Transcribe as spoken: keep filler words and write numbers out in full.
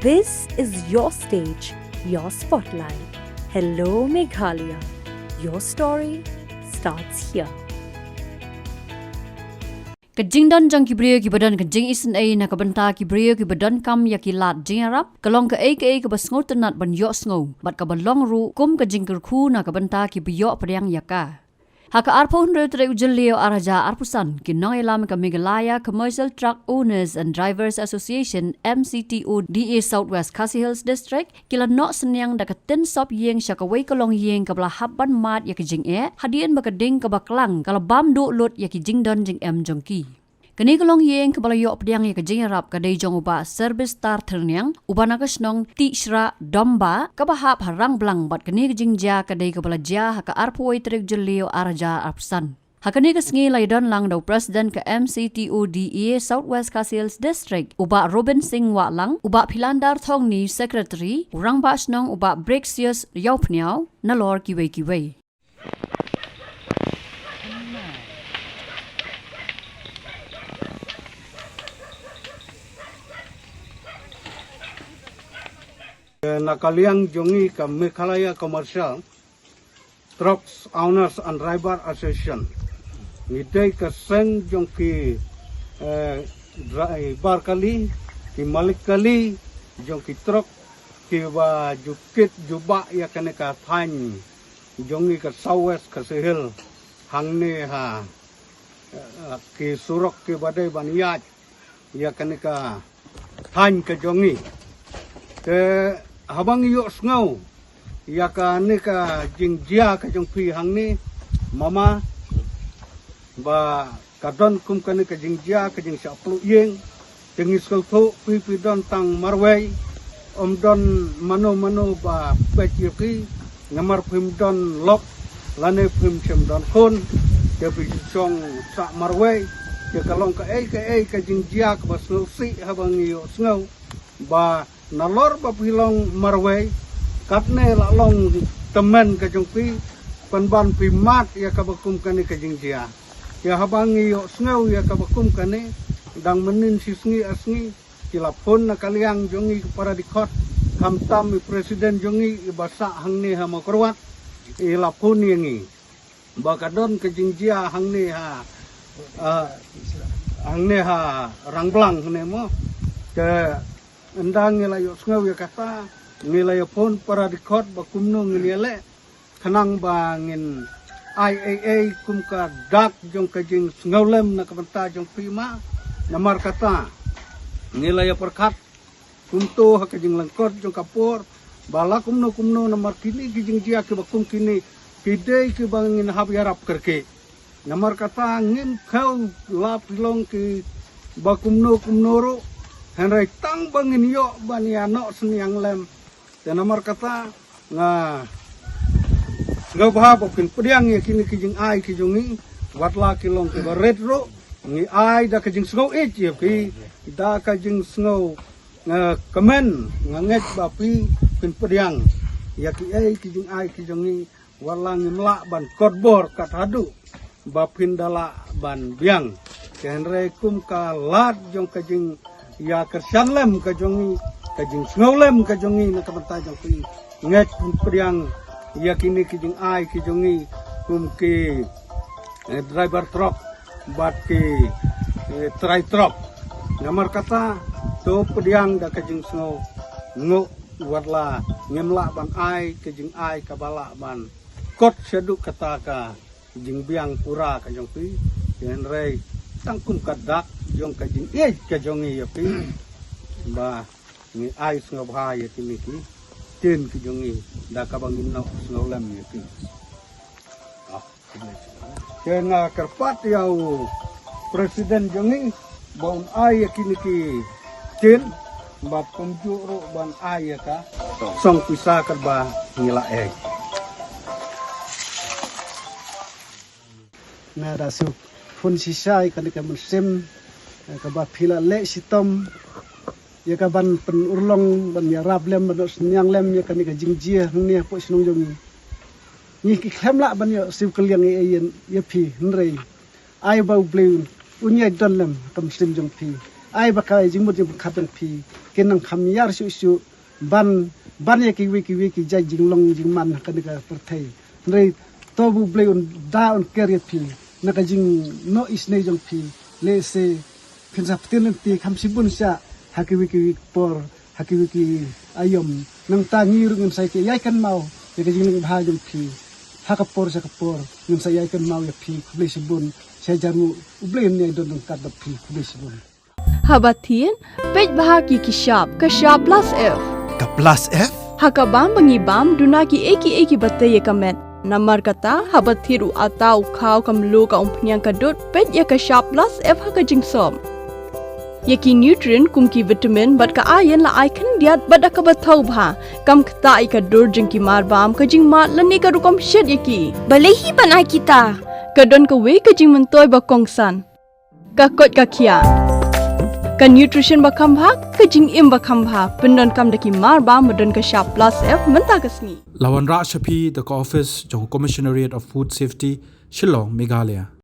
This is your stage, your spotlight. Hello, Meghalaya. Your story starts here. Ka jingdon jong ki briew kiba don ka jingisynei na ka bynta ki briew kiba donkam ïa ki lad jingïarap ka long kaei kaei kaba sngewtynnad ban ïohsngew bad kaba long ruh kum ka jingkyrkhu na ka bynta kiba ïoh pdiang ïa ka. Ha ka arphew hynriew tarik u Jylliew arhajar arphew san, ki nongïalam ka Meghalaya Commercial Truck Owners and Drivers Association, M C T O D A South West Khasi Hills District, ki la noh synñiang da ka tynsop ïing sha kawei ka longïing kaba la hap ban mad ïa ka jingeh, hadien ba ka ding kaba klang ka la bam duh lut ïa ki jingdon jingem jong ki. Kane ka longïing kaba la ïoh pdiang ïa ka jingïarap ka dei jong u Bah Service Tar Thyrniang, uba na ka shnong Tishra Domba, kaba hap ha Rangblang, bad kane ka jingjia ka dei kaba la jia ha ka arphew wei tarik Jylliew arhajar arphew san. Ha kane ka sngi la ïadon lang da u President ka M C T O D A South West Khasi Hills District, u Bah Robin Singh Wahlang, u Bah Philandar Thongni, Secretary, u Rangbah Shnong u Bah Brexius Ïawphniaw, nalor kiwei kiwei. Na ka liang jong ngi ka Meghalaya Commercial Trucks Owners and Driver Association, ngi dei ka seng jong ki, eh, driver kali, ki malik kali jong ki truck, kiba ju kit ju bah ïa kane ka thaiñ jong ngi ka South West Khasi Hills hangne ha, eh, ki surok kiba dei ban ïaid ïa kane ka thaiñ ka jong ngi. Te haba ngi ïohsngew ïa kane ka jingjia ka jong phi hangne, mama, ba ka don kum kane ka jingjia ka jingshah pluh ïing, te ngi sngewthuh phi phi don tang marwei, ym don mano mano ba peit ïa phi, namar phim don lok lane phim shym don khun, te phi shong sah marwei, te ka long kaei kaei ka jingjia kaba sngewsih haba ngi ïohsngew ba nalor ba phi long marwei, katne la long tymmen ka jong phi, pynban phi mad ïa kaba kum kane ka jingjia. Te haba ngi ïohsngew ïa kaba kum kane, dang mynnin shi sngi ar sngi, ki la phone na ka liang jong ngi ki para dkhot, khamtam i president jong ngi iba sah hangne ha Mawkyrwat, i la phone ïa ngi ba ka don ka jingjia hangne ha, ah, hangne ha Rangblang hangne mo. Te ynda ngi la ïohsngew ïa kata, ngi la ïa phone para dkhot ba kumno ngin ïaleh, khnang ba ngin ai ei ei kum ka dak jong ka jingsngewlem na ka bynta jong phi ma. Namar kata ngi la ïa pyrkhat kumto ha ka jinglyngkot jong ka por, ba la kumno kumno namar kine ki jingjia kiba kum kine ki dei kiba ngin hap ïarap kyrkieh. Namar kata ngim khew la phi long kiba kumno kumno ruh, hynrei tang ba ngin ïoh ban ïa noh synñiang lem. Te namar kata nga sngewbha ba phin pdiang ïa kine ki jingai ki jong ngi, wat la ki long kiba rit ruh, ngi ai da ka jingsngew ïeit ïa phi, da ka jingsngew, eh, kmen, nga ngeit ba phi phin pdiang ïa kiei ki jingai ki jong ngi, wat la ngim lah ban kot bor kat haduh ba phin da lah ban biang. Te hynrei kum ka lad jong ka jingïakyrshan lem ka jong ngi, ka jingsngew lem ka jong ngi na ka bynta jong phi, ngeit phin pdiang ïa kine ki jingai ki jong ngi kum ki, eh, driver truck bad ki, eh, trai truck. Namar kata to pdiang da ka jingsngew nguh, wat la ngim lah ban ai ka jingai kaba lah ban kot shaduh kata ka jingbiang pura ka jong phi, hynrei tang kum ka dak jong ka jingïeit ka jong ngi ïa phi, ba ngi ai sngewbha ïa kine ki ktien ki jong ngi da kaba ngin noh sngewlem ïa phi. Ah, khublei. Te nga kyrpad ïa u president jong ngi ba un ai ïa kine ki ktien, bad kumjuh ruh ban ai ïa ka song pisa katba ngi la ai. Nga da suk phone shisha ïa kane ka mynsiem, eh, kaba phi la leh shitom ïa ka ban pynurlong, ban ïarap lem, ban noh synñiang lem ïa kane ka jingjia hangne hapoh shnong jong ngi. Ngi ki khlem lah ban ïoh siew kylliang ei ei ïa phi, hynrei ai ba U Blei un ïai don lem ha ka mynsiem jong phi. Ai ba ka jingmut jingpyrkhat jong phi kin nang kham ïar shuh shuh ban ban ïa kiwei kiwei ki jait jinglong jingman ha kane ka pyrthei. Hynrei to ba U Blei un da un ker ïa phi na ka jingnoh isynei jong phi. Lehse phin sa pynlong lynti kham shibun sha ha kiwei kiwei ki por ha kiwei ki aïom. Nangta ngi ruh ngin sa ïai kynmaw ïa ka jinglong bha jong phi ha ka por sha ka por. Ngin sa ïai kynmaw ïa phi. Khublei shibun. Sha jar ruh U Blei un ïai don ryngkat bad phi. Khublei shibun. Haba thied, peit bha ki ki shap, ka shap plus F. Ka plus F? Ha ka bam ba ngi bam, duna ki ei ki ei kiba tei ïa ka met. Namar kata, haba thied u atta, u khaw, ka mluh, ka umphniang, ka dud, peit ïa ka shap plus F ha ka jingsop. Ïa ki nutrient kum ki vitamin bad ka iron la ai khyndiat bad da kaba thaw bha. Kam ktah ïa ka dur jong ki mar bam, ka jingmad lane ka rukom shet ïa ki. Balei hi ban ai kita? Ka don kawei ka jingmyntoi ba kongsan. Ka koit ka khiah. Ka nutrition ba kham bha, ka jingim ba kham bha. Pyndonkam da ki mar bam ba don ka shap plus F mynta ka sngi. La wanrah sha phi da ka office jong u Commissionerate of Food Safety, Shillong, Meghalaya.